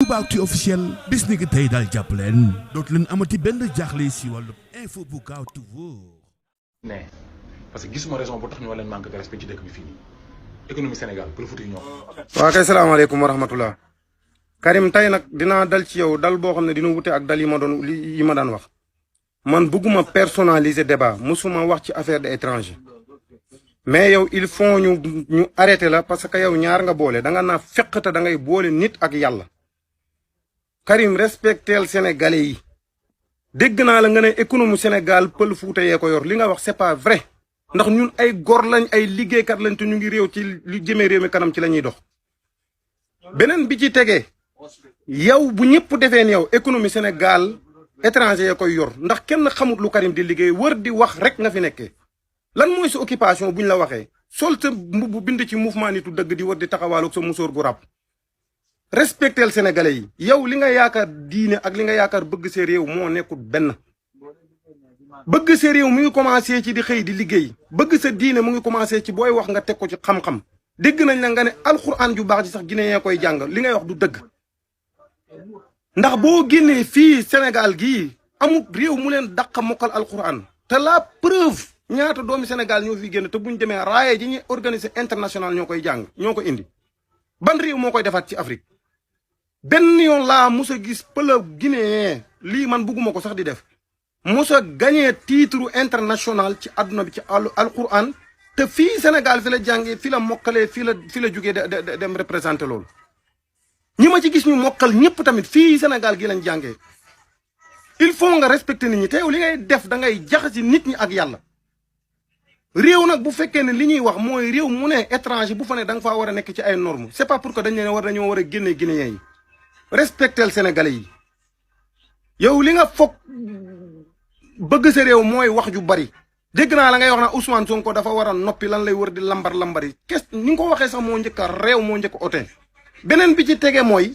Toubaactu officiel bis ni ki tey daal jàpp leen dootu leen amati benn jaaxle si wàllu info bu gaaw te wóor. ne parce que gisuma raison bu tax ñu leen manque de respect ci dëkk bi fii nii économie Sénégal pour futi ñoo. waaw kay salaamaaleykum wa rahmatullah Karim tey nag dinaa dal ci yow dal boo xam ne dina wute ak dal yi ma daan wax man bëgguma personnaliser débat musuma wax ci affaire de étranger mais yow il faut ñu arrêté la parce que yow ñaar nga boole da nga naa fekk te da ngay boole nit ak yàlla. Karim respectel sénégalais yi dégg naa la nga ne économie Sénégal pël Fuuta yee ko yor li nga wax c'est pas vrai ndax ñun ay gor lañ ay liggéeykat lañ te ñu ngi réew ci li jëmee réew mi kanam ci la ñuy dox. beneen bi ci tegee yow bu ñëpp defee ni yow économie Sénégal étranger yee koy yor ndax kenn xamut lu Karim di liggéey wër di wax rek nga fi nekkee. lan mooy sa occupation buñ la waxee sol sa mbubb bind ci mouvement nitu dëgg di wër di taxawaalug sa musóor gu ràbb. respectel sénégalais yi yow li nga yaakaar diine ak li nga yaakaar bëgg sa réew moo nekkul benn bëgg sa réew mu ngi commencé ci di xëy di liggéey bëgg sa diine mu ngi commencé ci booy wax nga teg ko ci xam-xam dégg nañ la nga ne alxuraan ju baax ji sax guinéen koy jàng li ngay wax du dëgg ndax boo génnee fii Sénégal gii amul réew mu leen dàq mokkal alxuraan te la preuve ñaata doomi Sénégal ñoo fi génn te buñ demee raaye ji ñuy organiser international ñoo koy jàng ñoo ko indi ban réew moo koy defaat ci Afrique benn yoon laa mos a gis pël guinéen lii man bugguma ko sax di def mos a gagné titre international ci àdduna bi ci alquran te fii Sénégal fi la jàngee fi la mokkalee fi la jógee dem représenté loolu. ñi ma ci gis ñu mokkal ñëpp tamit fii Sénégal gi lañ jàngee il faut nga respecter nit ñi te yow li ngay def da ngay jaxasi nit ñi ak yàlla. réew nag bu fekkee ne li ñuy wax mooy réew mu ne étranger bu fa ne da nga faa war a nekk ci ay normes c'est pas pour que dañoo war a génne guinéens yi respectel sénégalais yi yow li nga foog bëgg sa réew mooy wax ju bari dégg naa la ngay wax na Ousmane Sonko dafa war a noppi lan lay wër di lambari ni nga ko waxee sax moo njëkk a réew moo njëkk a ote beneen bi ci tege mooy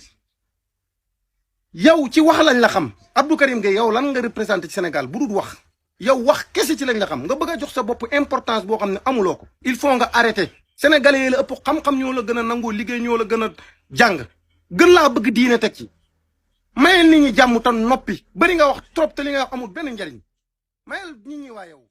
yow ci wax lañ la xam Abdou Karim Gueye yow lan nga représenté ci Sénégal bu dul wax yow wax kese ci lañ la xam nga bëgg a jox sa bopp importance boo xam ne amuloo ko il faut nga arrêté sénégalais yi la ëpp xam-xam ñoo la gën a nangoo liggéey ñoo la gën a jàng gën laa bëgg diine teg ci mayel nit ñi jàmm tan noppi bari nga wax trop te li nga wax amul benn njariñ mayel nit ñi waa yow